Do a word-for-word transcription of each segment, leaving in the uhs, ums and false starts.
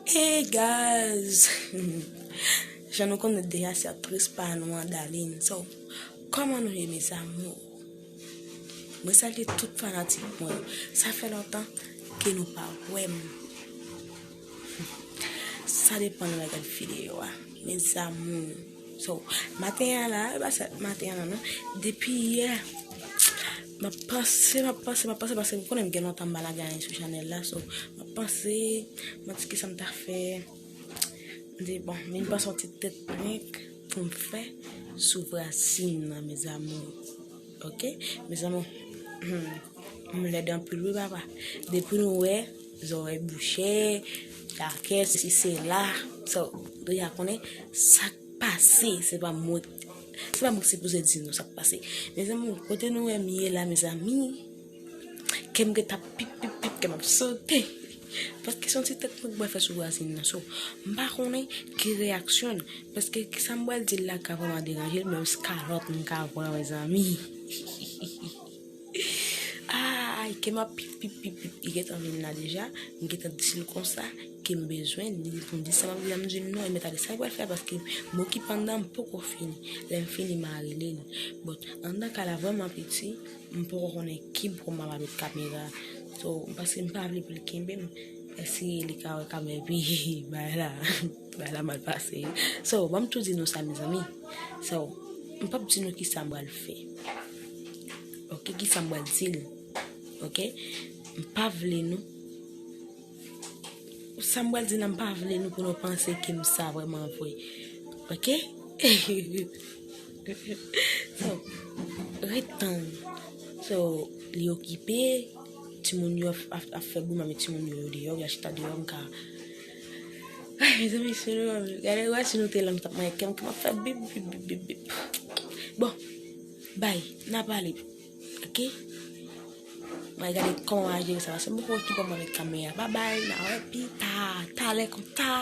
Hey guys! Jan nou konnen deja se aktris pa nou an, Darline. So, kòman nou ye, mes amours? Mwen salye tout fanatik mwen yo. Sa fè lontan ke nou pa wè m. Sa depann lè w gade videyo a, mes amours. So, maten an la, e pa sèl maten an la non. Depi yè, m ap panse, m ap panse, m ap panse, paske m konnen m gen lontan m pa lage anyen sou chanèl la. So, m ap panse, m ap di kisa m ta fè. M di, bon, m vin panse yon ti tèt prank pou m fè sou vwazin nan, mes amours. Ok? Mes amours, hmm, m lèd anpil, wi, papa. Depi nou wè, zòrèy bouche, dakè, sesi, sela. So, deja konnen sa k pase, se pa mwen, se pa mwen ki sipoze di nou sa k pase. Mes amours, kote nou wè m ye la, mezanmi, kè m gentan pip, pip, pip, kè m ap sote. Paske se yon ti tèt mwen k pral fè sou vwazin nan. So, m pa konnen ki reyaksyon l. Paske sa m pral di l la ka vrèman deranje l, menm kalòt m ka pran, mezanmi. Ay, kè m ap pip, pip, pip, pip. Li gentan vin la deja. M gentan di l konsa ke m bezwen li pou m di sa m ap di la, m di l non, e mèt ale sa l pral fè, paske m okipe anndan, m poko fini. Lè m fini, m a rele l. But, anndan kay la vrèman piti, m poko konnen ki bò m ap al wè kamera. So, paske m pa vle pou l kenbe m. Èske li ka wè kamera epi bagay la, bagay la mal pase. So, ban m tou di nou sa, mezanmi. So, m p ap di nou kisa m pral fè. Ok, kisa m pral di l. Ok? M pa vle nou, sa m pral di la, m pa vle nou pou nou panse ke m sa vrèman vre. Ok? So, ret tann. So, li okipe, timoun yo ap, ap, ap fè bri, m ap met timoun yo, yo deyò, y a chita deyò, m ka, ay, mezanmi, si nou, gade, wè, si nou te la, m t ap manyen kè m, kè m ap fè bip, bip, bip, bip, bip. Bon, bay, n a pale. Ok? Mwen gade kòman mwen a jere sa, paske m poko okipe mwen avèk kamera. Babay, n a wè pita, talè konsa.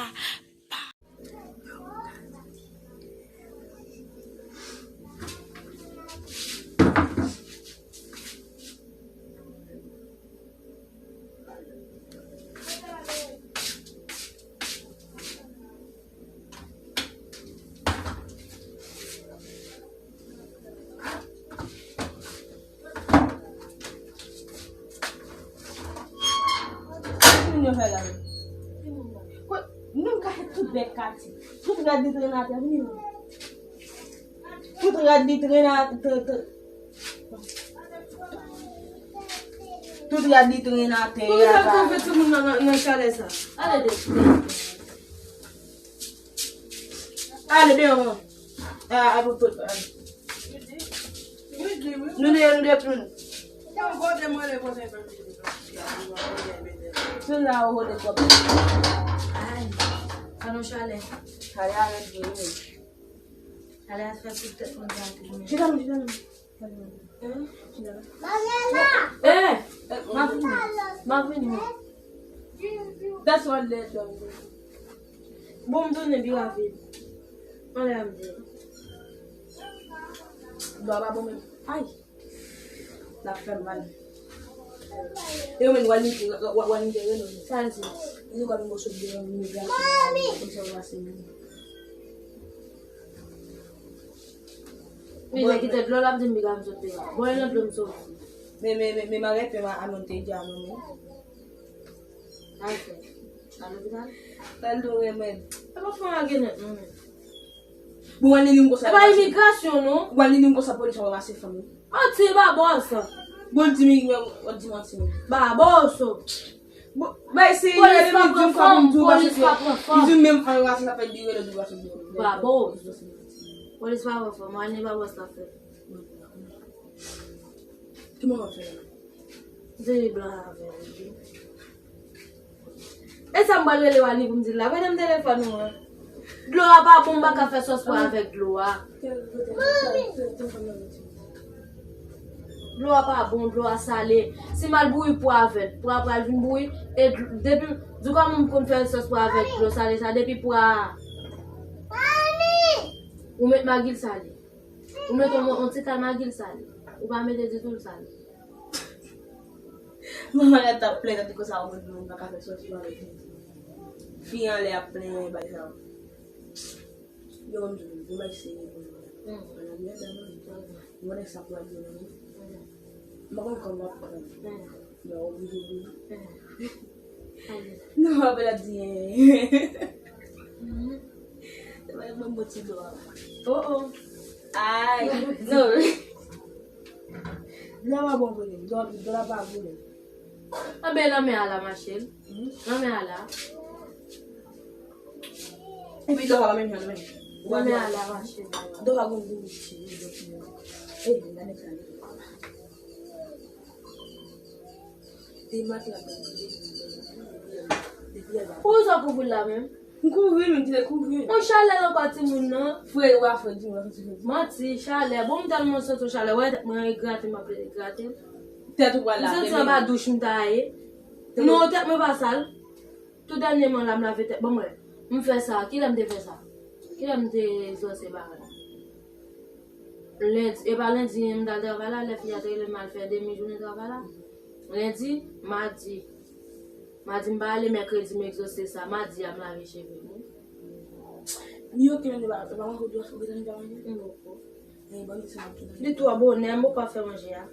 Ki moun yo fè la menm? Kot, nou kache tout bèt Kati. Tout rad li trennen atè, vini non. Tout rad li trennen atè, tre-, tre-, tout rad li trennen atè. Poukisa w fè tout moun nan, nan, nan chalè sa? Ale de. Ale deyò, man. A, a, pou, pou, ale. Nou deyò, nou deyò, nou deyò, tout moun. Tout la, ou rode twòp. Ay, sa nou chalè. Chalè a rèd vre, wi. Chalè a fè tout tèt mwen gate, wi. Chita non, chita non. Eh, m ap vini. M ap vini. That's one leg dog. Bon, m tounen pi rapid. Anlè a m di. Dwa pa bon menm. Ay. L ap fè m mal. E yo menm, w al nite, w al nite reno. Sa l di? Li di w ap yon moso de reno, li di a. Mami! Konsa w pase menm. Mizè, kite dlo l ap di m piga m sot deyò. Bò yon lòt dlo m soti. Men, men, men, men, m arete, men, a non te di a non, men. Sa l fè? Al lopital? Sa l do remèd. E pa fè m lage nèt non, men. Bon, w al ni li m konsa. E pa imigrasyon, non. W al ni li m konsa, polis ap ranmase fanm. Manti, ba bòs. Bon, di m, w di manti. Ba bòs. Bon, bay se polis pa pran fanm, polis pa pran fanm. Li di menm fanm rase sa fè di rele di rase di. Ba bòs. Polis pa pran fanm, ane ba bòs la fè. Ki moun w ap fè la? Se blan avè l. E sa m pral rele w a li pou m di l la. Prete m telefòn ou an. Dlo a pa bon, m pa ka fè sòs pwa avèk dlo a. Dlo a pa bon, dlo a sale. Si m al bouyi pwa avè l, pwa a pral vin bouyi. E dl-, depi, di kòman m konn fè sòs pwa avèk dlo sale sa, depi pwa a, ou met magi l sale. Ou met yon, yon ti kal magi l sale. Ou pa mete ditou l sale. Manman la t ap plè tande konsa, ou mwen menm pa ka fè sòs pwa avèk li. Fi anlè ap plenyen bay sa yo. Yo, m di, yo bay serye pou nou. Mm. Ann ap mete nan men. Mm. Mwen sa pou al di nan men. Mm. M pa konn kòman ap pran. Mm. Mwen oblije di. Mm. Non, apre l ap di, eh. Mm. Se pa yon bon ti dlo a. Oh, oh. Ay, non. Dlo a pa bon pou li. Dlo, dlo a pa pou li. Anben, lanmè a la, ma chérie. Lanmè a la. Epi dlo a pa menm jan, menm. Lanmè a la, ma chérie. Dlo a gon gou ti, gou ti. Eh, gade sa. Te mat la, depi, depi, depi, depi, depi, depi, Pou sa kouvri l la menm? M kouvri l, m di l kouvri l. Yon chalè nan kò timoun nan. Frè, w a frè, di mwen, frè, di mwen. Manti, chalè. Bon, m tèlman santi yon chalè. Wè, tèt mwen e grate, m ap grate. Tèt ou pral lave, men. M santi anba douch m ta ye. Non, tèt mwen pa sal. Tou dènyèman la, m lave tèt. Bon, mwen, m fè sa. Kilè m te fè sa? Kilè m te egzòse bagay la? Lendi, e pa lendi m t al travay la, lè fi a te rele m al fè demi jounen travay la. Lendi, madi. Madi m pa ale, mèkredi m egzòse sa. Madi a m lave cheve m wi. Li oke, men li pa, li pa manje, ou bezwen li pa manje? M poko. Li twò bonè, m poko ap fè manje a.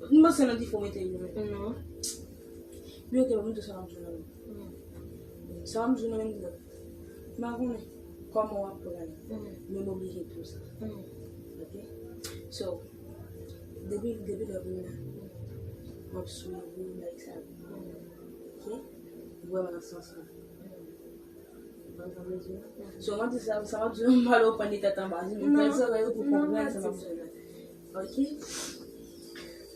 M panse nan dife w mete li menm. Non. Li oke, men m tou sa m ap di w la. Mm. Sa m di w la menm, m pa konnen kòman w ap pran l, men m oblije di w sa. Mm. Ok? So, depi, depi lè w vin la, m ap swiv ou, like sa. Ok? Vrèman nan sans lan. Ou konprann sa m vle di w? So, m ap di sa, sa m ap di w, m pale w pran li tèt anba, di, men fè l sa w pou konprann sa m ap di w la. Ok?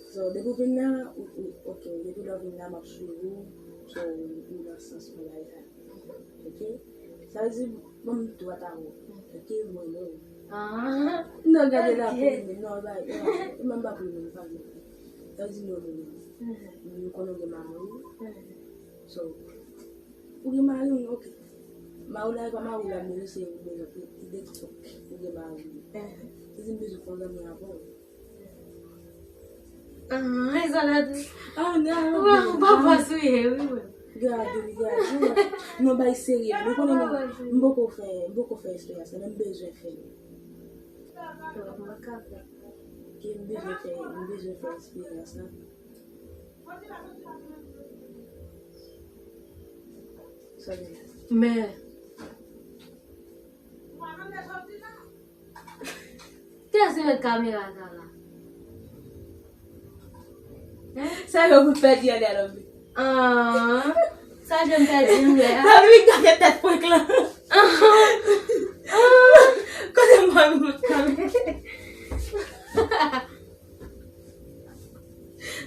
So, depi w vin la, ou, ou, ok, depi lè w vin la, m ap swiv ou, so, ou nan sans mwen la, e sa. Ok? Sa vle di, ban m dwat a ou. Ok? Mwen, mwen. Ah, non, gade la, ok. Pou mwen, non, ba, non, mwen m pa pou mwen, pa pou mwen. Sa vle di, non, non, non. Mhm. M konnen w gen mari. Mhm. So, ou gen mari, wi, ok. Mari w la, e pa mari w la, men se ou bezwen, e de tok, ou gen mari. Mhm. Se di m bezwen fè yon zanmi avè w. Ah, e sa la di. Ah, non, non, non, non. Papa souye, wi, wi. Gade, wi, gade, wi. Non, bay serye. Ou konnen, m poko fè, m poko fè eksperyans la, men m bezwen fè l. Mwen ka fè. Ke m bezwen fè, m bezwen fè eksperyans la. Men, kiyès ki met kamera sa la? Sa yo pou pèdi anlè a, Love. Ah, sa jan m pèdi anlè a. Love, li gade tèt prank lan. Ah, ah. Kote m wè m met kamera?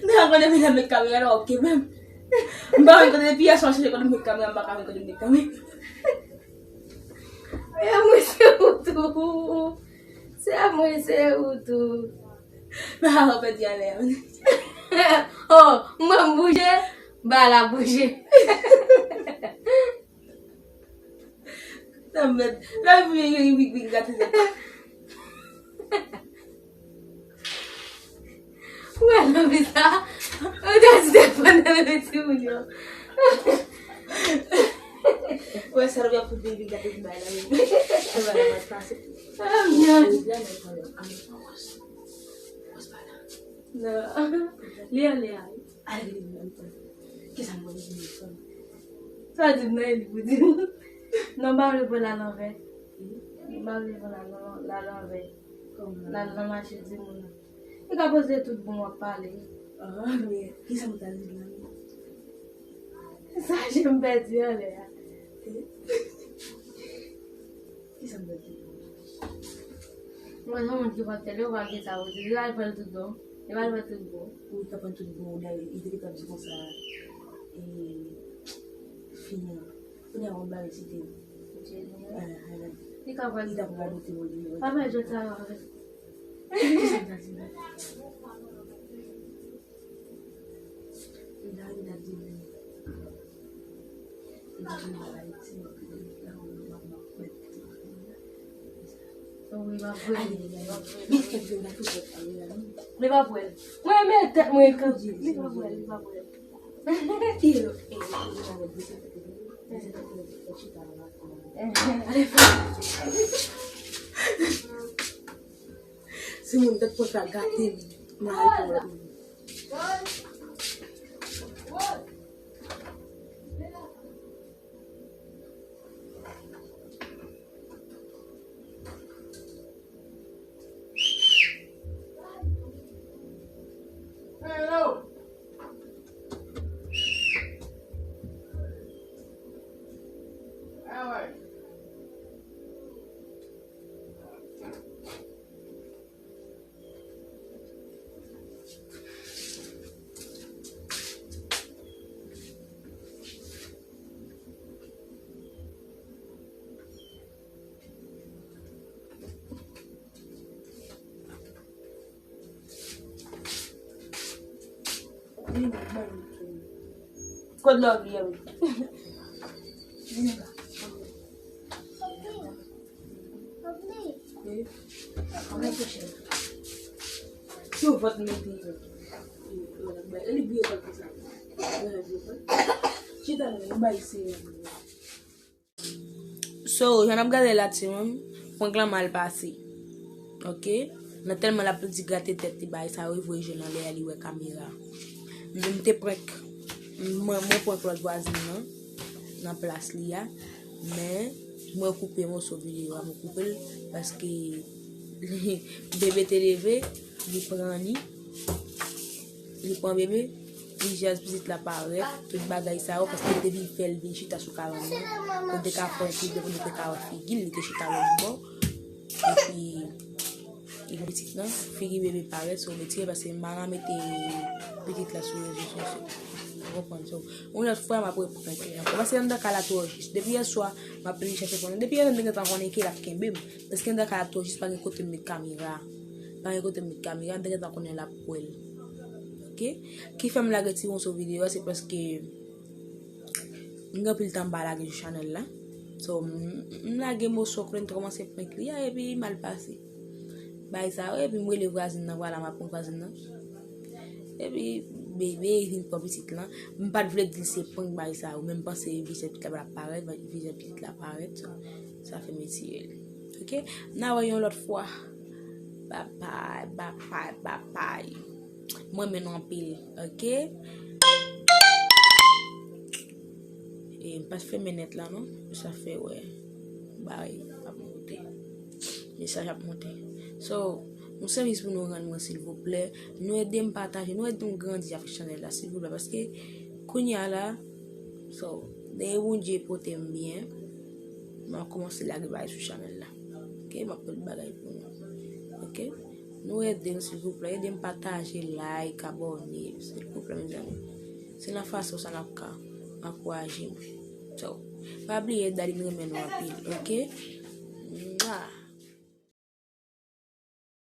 Nèg la konnen m met kamera la, ok, menm. M pa konn kote depi yè swa m chèche kote m met kamera, m pa ka konn kote m met kamera. E mwen se ou tou. Se mwen se ou tou. Nan sa w pèdi anlè a. Oh, mwen m bouje, ba la bouje. Nan mèd. Lè m vin, vin, vin, vin gate tèt. Ou wè nan vi sa? Ou te di depann nan vi timoun yo. Ou wè sa nou ap fouti vin gate bay la menm. Bay la mal pase. Ah, mèd. Non. Li ale a. Al vini menm tan. Kisa m wè li vini fanm? Sa di m nan li pou di m. Non, m pa vle pran l alanvè. M pa vle pran l alan-, l alanvè. Kòman? L al nan mache di moun. Li ka poze tout bon w ap pale. Ah, men kisa m ta di la menm? Sa jan m pèdi anlè a. Kisa m pèdi? Mwen, yon moun ki pa tèl, yo pa gen sa pou di. Yo al pran tout bon. Yo al pran tout bon. Wi, ka pran tout bon, li te gentan di konsa, e, fi an. Kounye a, yon bagay site. Li ka pran. Li t ap radote mwen. Pa fè jwèt sa avè. Kisa m ta di la? Li ta, li ta di mwen. Li ta di mwen, Ayiti, mwen, mwen, mwen, mwen, mwen. Wi, m ap vre. Li p ap wè l. Mwen, men tèt mwen, li p ap wè l, li p ap wè l. Si moun tèt pwòch la gate m, m al pou lòt moun. Kot love ye wi. Si w vant mete yo. Li byen konn konsa. Chita la, li bay se. So, jan n ap gade la, timoun, prank lan mal pase. Ok? Nan tèlman l ap di gate tèt li, bagay sa yo, li voye je l anlè a, li wè kamera. M, m te prank, mwen, mwen prank lòt vwazin nan, nan plas li a, men mwen koupe moso videyo a, mwen koupe l, paske bebe te leve, li pran li, li pran bebe, li jazz pitit la parèt, tout bagay sa yo, paske li te vin fè l vin chita sou kabann nan, pou l te ka pran figi, pou l te ka wè figi l, li te chita lòt bò, epi, li gen pitit lan, figi bebe parèt, so, m retire, paske m pa ka mete pitit la sou rezo sosyo. Ou konprann, so, yon lòt fwa, m ap reprann li ankò. Paske anndan kay la twò jis. Depi yè swa, m ap vin chache konnen. Depi yè, m te gentan konnen ke l ap kenbe m. Paske anndan kay la twò jis, pa gen kote m met kamera. Pa gen kote m met kamera, m te gentan konnen l ap wè l. Ok? Ki fè m lage ti moso videyo a, se paske m gen anpil tan m pa lage sou chanèl la. So, m, m lage moso kote m te kòmanse prank li a, epi mal pase. Bagay sa yo, epi m rele vwazin nan, vwala, m ap pran vwazin nan. Epi, bebe vin pran pitit lan. M pa t vle di l se prank bagay sa yo, men m panse vizaj pitit la parèt, vizaj pitit la parèt, so, sa fè m retire l. Ok? N a wè yon lòt fwa. Babay, babay, babay. Mwen renmen nou anpil, ok? E m pa t fèmen nèt la non, sa fè wè bagay ap monte. Mesaj ap monte. So, yon sèvis pou nou rann mwen silvouplè. Nou ede m pataje, nou ede m grandi avèk chanèl la silvouplè. Paske kounye a la, so, dèyè Bondye pote m byen, m ap kòmanse lage bagay sou chanèl la. Ok, m ap met bagay pou nou. Ok? Nou ede m silvouplè, ede m pataje, like, abòne, silvouplè mezanmi. Se nan fason sa n ap ka ankouraje m. So, pa bliye Daddy m renmen nou anpil, ok? Mwa!